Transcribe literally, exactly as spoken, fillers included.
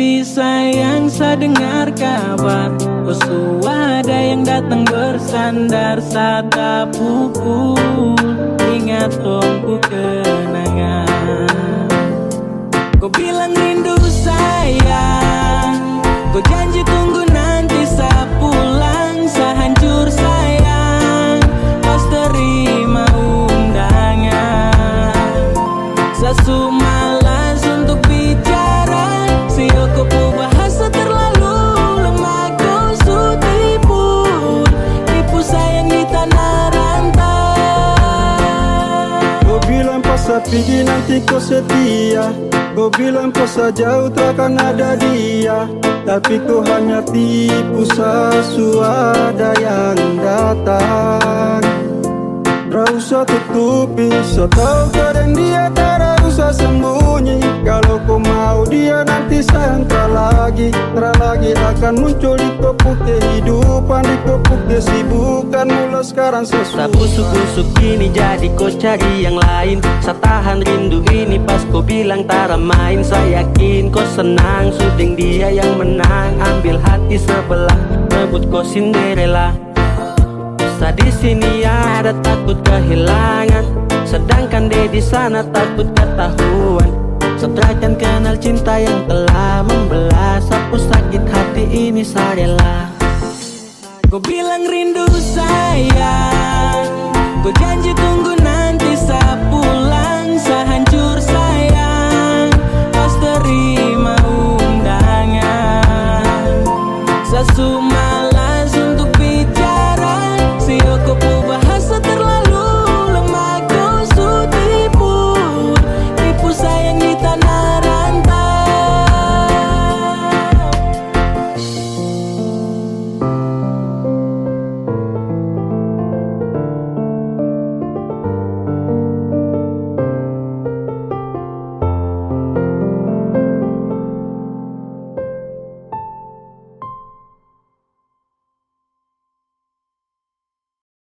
Tapi sayang, sa dengar kabar, oh, su ada yang datang bersandar, sa tak pukul, ingat tong pu kenangan. Ko bilang rindu sayang, ko janji tunggu nanti sa pulang, sa hancur sayang, pas terima undangan. Sa su malas untuk bicara, si Yoko pu bahasa terlalu lemah, ko su tipu, tipu sayang di tanah rantau. Ko bilang pas sa pigi nanti ko setia, ko bilang pas sa jauh takkan ada dia, tapi ko hanya tipu sa su ada yang datang. Ra usah tutupi, sa tau ka deng dia, tara usah sembunyi. Kalo ko mau dia nanti sa antar lagi. Ra lagi akan muncul di ko pu kehidupan, di ko pu kesibukan. Mula sekarang sa su- Sa busuk-busuk ini jadi ko cari yang lain. Sa tahan rindu ini pas ko bilang tara main. Sa yakin ko senang su deng dia yang menang. Ambil hati sebelah, rebut ko Cinderella. Sa di sini ada takut kehilangan, sedangkan de di sana takut ketahuan. Sa terakan kenal cinta yang telah membelah. Sa pu sakit hati ini sa rela. Ko bilang rindu sayang, ko janji tunggu nanti sa pulang, sa hancur